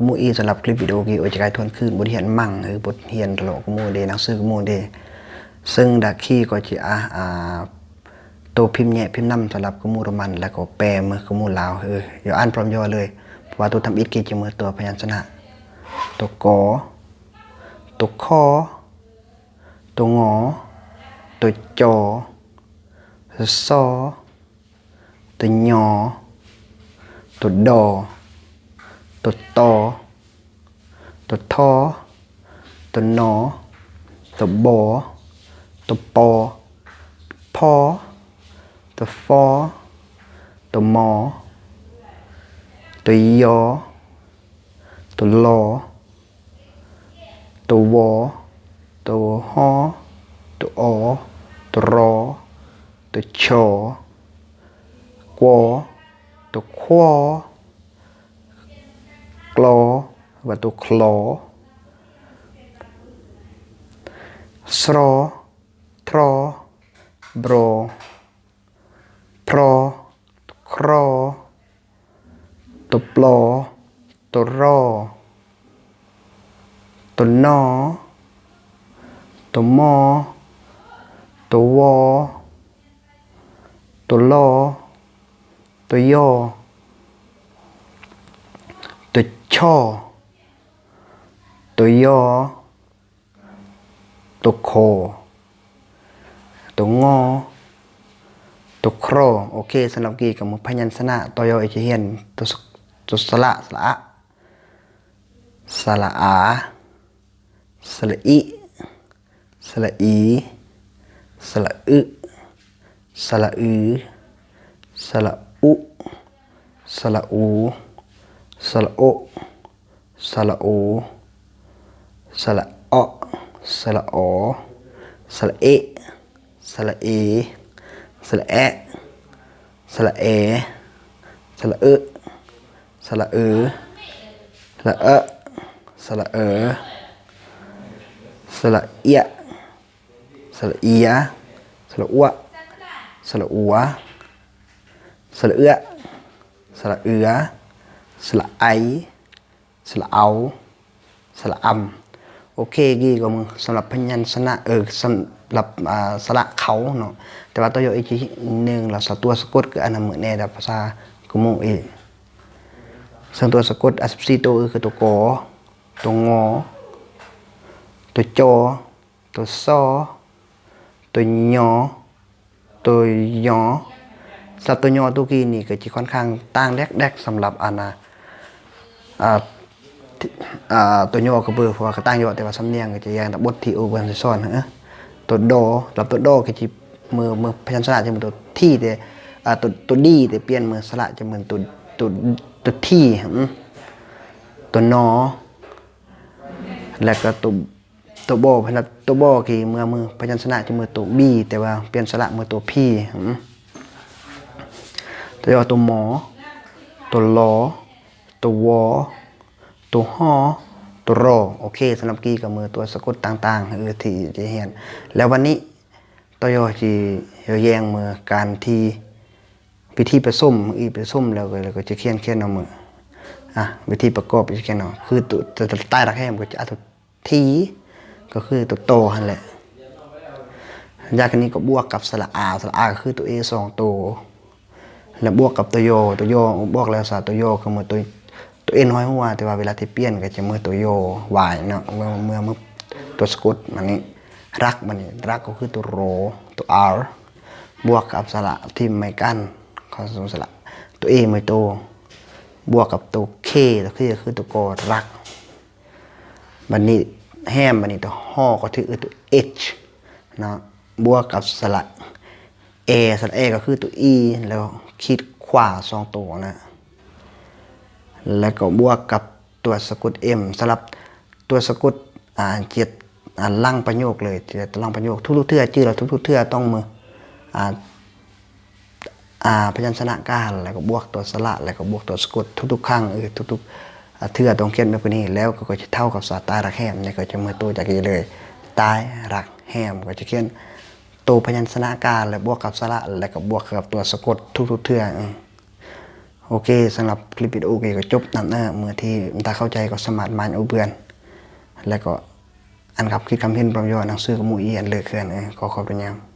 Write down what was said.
ໝູ່ອີກ ສຳລັບຄລິບວິດີໂອກີໂອຈະກາຍທວນຄືນ ບົດຮຽນມັງ ຫຼື ບົດຮຽນທະເລາະກັບໝູ່ເດ ໜັງສືກັບໝູ່ເດ ເຊິ່ງດາຄີກໍຈະ ອາ ອາ ໂຕພິມແຍະພິມນຳສຳລັບກັບໝູ່ໂຣມັນ ແລ້ວກໍແປເມືອກັບໝູ່ລາວ ເອີ ຢ່າອ່ານພ້ອມຍໍເລີຍ ເພາະວ່າໂຕທຳອິດກີຈະເມືອຕົວພະຍັນຊະນະ ໂຕ ກ ໂຕ ຂ ໂຕ ງ ໂຕ ຈ ໂຕ ຊ ໂຕ ຍ ໂຕ ດ ໂຕ ຕ ໂຕ ທ ໂຕ ນ ໂຕ ບ ໂຕ ປ ໂຕ ພ ໂຕ ຟ ໂຕ ມ ໂຕ ຍ ໂຕ ລ ໂຕ ວ ໂຕ ຮ ໂຕ ອ ໂຕ ຣ ໂຕ ຊ ກວ ໂຕ ຄວ ກລ ຫຼືວ່າໂຕ ຄລ ສຣ ທຣ ບຣ ພຣ ຄຣ ໂຕ ປລ ໂຕ ຣ ໂຕ ນ ໂຕ ມ ໂຕ ວ ໂຕ ລ ໂຕ ຍ ໂຕ ຊ ໂຕ ຍ ໂຕ ໂຄ ໂຕ ງ ໂຕ ໂຄ. ໂອເຄ ສຳລັບກີກະໝູ່ພະຍັນຊະນະ ຕໍ່ຢໍອີກຈະຮຽນໂຕ ໂຕສະຫຼະ ສະຫຼະອະ ສະຫຼະອາ ສະຫຼະອິ ສະຫຼະອີ ສະຫຼະອຶ ສະຫຼະອື ສະຫຼະອຸ ສະຫຼະອູ ສະຫຼະໂອ ສະຫຼະໂອ ສະຫຼະເອາະ ສະຫຼະອໍ ສະຫຼະເອະ ສະຫຼະເອ ສະຫຼະແອະ ສະຫຼະແອ ສະຫຼະເອະ ສະຫຼະເອີ ສະຫຼະເອະ ສະຫຼະເອີ ສະຫຼະເອຍະ ສະຫຼະເອຍະ ສະຫຼະອວະ ສະຫຼະອົວ ສະຫຼະເອະ ສະຫຼະເອຍະ ສະຫຼະໄອ ສະຫຼະເອົາ ສະຫຼະອຳ. ໂອເຄ ກີກະໝູ່ສຳລັບພະຍັນຊະນະ ເອີ ສຳລັບ ອາ ສະຫຼະເຂົາເນາະ ແຕ່ວ່າຕໍ່ຢໍອີກທີໜຶ່ງ ແລ້ວສະຕົວສະກົດ ຄືອັນນຳມື້ແນ່ດາພາສາກະໝູ່ອີກ ເຊິ່ງຕົວສະກົດ ອາ ສິບສີ່ໂຕ ຄືໂຕ ກ ໂຕ ງ ໂຕ ຈ ໂຕ ຊ ໂຕ ຍ ໂຕ ຍ ສຳລັບໂຕ ຍ ໂຕກີນີ້ກໍຈະຂ້ອນຂ້າງຕ່າງແດກໆ ສຳລັບອັນນະ ອາ ອາ ໂຕ ຍ ກໍເບີ ເພາະວ່າກໍຕ່າງຢໍ ແຕ່ວ່າສຳນຽງກໍຈະຢ່າງ ແຕ່ບົດທີ່ໂອເພິ່ນຊິສອນ ເອີ ໂຕ ດ ສຳລັບໂຕ ດ ກໍຈະເມືອ ເມືອພະຍັນຊະນະຈະເມືອໂຕ ທີ ແຕ່ ອາ ໂຕ ໂຕ ດີ ແຕ່ປ່ຽນເມືອສະຫຼະຈະເມືອໂຕ ໂຕ ໂຕ ທີ ໂຕ ນ ແລ້ວກໍໂຕ ໂຕ ບ ສຳລັບໂຕ ບ ທີ່ເມືອ ເມືອພະຍັນຊະນະຈະເມືອໂຕ ບີ ແຕ່ວ່າປ່ຽນສະຫຼະເມືອໂຕ ພີ ໂຕ ຢ ໂຕ ມໍ ໂຕ ລໍ ໂຕ ວ ໂຕ ຮ ໂຕ ຣ. ໂອເຄ ສຳລັບກີກະເມືອຕົວສະກົດຕ່າງໆ ເອີ ທີ່ຈະຮຽນ ແລ້ວວັນນີ້ ຕໍ່ຢໍຊິ ຢໍແຍງເມືອການທີ່ ວິທີປະສົມ ອີປະສົມແລ້ວກໍ ແລ້ວກໍຈະຂຽນ ຂຽນເອົາເມືອ ອາ ວິທີປະກອບຈະຂຽນເອົາ ຄືໂຕ ໂຕ ໂຕໃຕ້ຫຼັກແຮມກໍຈະ ອາ ໂຕ ທີ ກໍຄືໂຕ ໂຕ ຫັ້ນແຫຼະ ຈາກນີ້ກໍບວກກັບສະຫຼະອາ ສະຫຼະອາກໍຄືໂຕເອສອງໂຕ ແລ້ວບວກກັບໂຕ ຍ ໂຕ ຍ ບອກແລ້ວຊະ ໂຕ ຍ ຄືເມືອໂຕ ໂຕເອັນຫ້ອຍຫົວ ແຕ່ວ່າເວລາທີ່ປ່ຽນກໍຈະເມືອໂຕ ຍ ວາຍເນາະ ເມືອ ເມືອ ເມືອຕົວສະກົດ ບາດນີ້ ຣັກ ບາດນີ້ ຣັກ ກໍຄືໂຕ ໂຣ ໂຕ ອາ ບວກກັບສະຫຼະທີ່ໄມ້ກັນ ເຂົາສະຫຼະ ໂຕເອເມືອໂຕ ບວກກັບໂຕ ເຄ ໂຕ ເຄ ກໍຄືໂຕ ກ ຣັກ. ບັດນີ້ແຮມ ບັດນີ້ໂຕ ຮ ກໍຖືໂຕ ເອຊ ເນາະ ບວກກັບສະຫຼະແອ ສະຫຼະແອກໍຄືໂຕ ອີ ແລ້ວຂີດຂວາສອງໂຕນະ ແລ້ວກໍບວກກັບຕົວສະກົດ ເອັມ ສຳລັບຕົວສະກົດ ອາ ເຈັດ ອາ ຫຼັງປະໂຫຍກເລີຍ ເຈັດຫຼັງປະໂຫຍກ ທຸກໆເທື່ອ ຈື່ແລ້ວທຸກໆເທື່ອຕ້ອງເມືອ ອາ ອາ ພະຍັນຊະນະການ ແລ້ວກໍບວກຕົວສະຫຼະ ແລ້ວກໍບວກຕົວສະກົດ ທຸກໆຄັ້ງ ເອີ ທຸກໆ ອາ ເທື່ອຕ້ອງຂຽນແບບນີ້ ແລ້ວກໍ ກໍຈະເທົ່າກັບສະ ໃຕ້ຫຼັກແຮມ ນີ້ກໍຈະເມືອໂຕຈາກນີ້ເລີຍ ໃຕ້ຫຼັກແຮມ ກໍຈະຂຽນໂຕພະຍັນຊະນະການ ແລ້ວບວກກັບສະຫຼະ ແລ້ວກໍບວກກັບຕົວສະກົດທຸກໆເທື່ອ ອາ ໂອເຄ ສຳລັບຄລິບວິດີໂອນີ້ກໍຈົບນຳເນາະ. ເມື່ອທີ່ມັນຕາເຂົ້າໃຈກໍສາມາດມາຢູ່ເພື່ອນ ແລະກໍ ອັນຄັບຄິດຄຳເຫັນປະໂຫຍດໜັງສືກະໝູ່ອີ່ອັນເລີກເຂືອນ. ເອີ ຂໍຂອບໃຈນຳ.